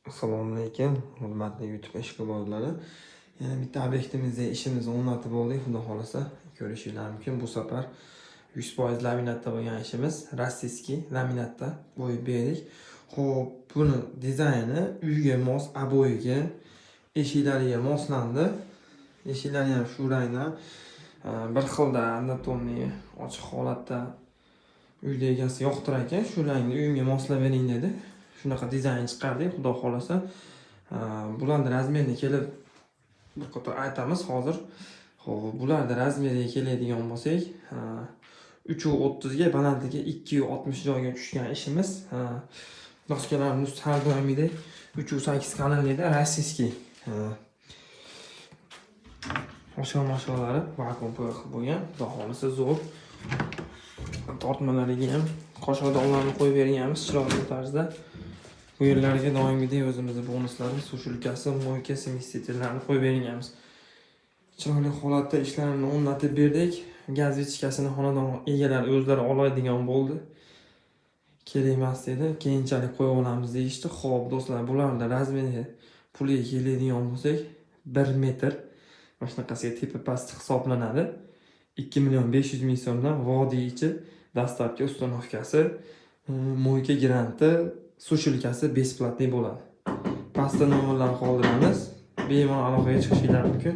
Assalomu alaykum, hurmatli YouTube ishqibozlari. Yana bitta obyektimizda ishimizni o'rnatib oldik, xudo xohlasa ko'rishinglar mumkin. Bu safar 100% laminatda bo'lgan ishimiz, российский laminatda qo'yib berdik. Xo'p, buni dizayni uyga mos, обои ga, eshiklariga moslandi. Eshiklari ham shu rangdan, bir xilda, однотонный, ochiq holatda uyda egasi yoqtirar ekan, shu rangni uyimga moslab bering dedi. Shunaqa dizayn chiqardik, xudo xohlasa. Bularni размер ini kelib bir qator aytamiz hozir. Xo'p, bularni размер iga keladigan bo'lsak, 3,30 ga, balandligi 2,60 joyga tushgan ishimiz. Doskalarimiz har doimgidek 3,8 qalinlikda, российский. Oshxona vakuum PVH bo'lgan, xudo xohlasa zo'r. Tortmalariga ham qoshiqdonlarni qo'yib berganmiz chiroyli tarzda. Bu yerlarga doimgidek o'zimizni bonuslarimiz, сушилка si, мойка, смеситель larni qo'yib berganmiz. Chiroyli holatda ishlarini o'rnatib berdik. Gaz вытяжка sini xonadon egalari o'zlari oladigan bo'ldi. Kerak emas dedi. Keyinchalik qo'yib olamiz deyishdi. Xo'p, do'stlar, bularni размер i, puliga keladigan bo'lsak, 1 metr mana shunaqasiga tepa pasti hisoblanadi. 2 million 500 ming so'mdan vodiy ichi, доставка, установка si, мойка granti, сушилка si бесплатный bo'ladi. Pastda nomerlarni qoldiramiz. Bemalol aloqaga chiqishinglar mumkin.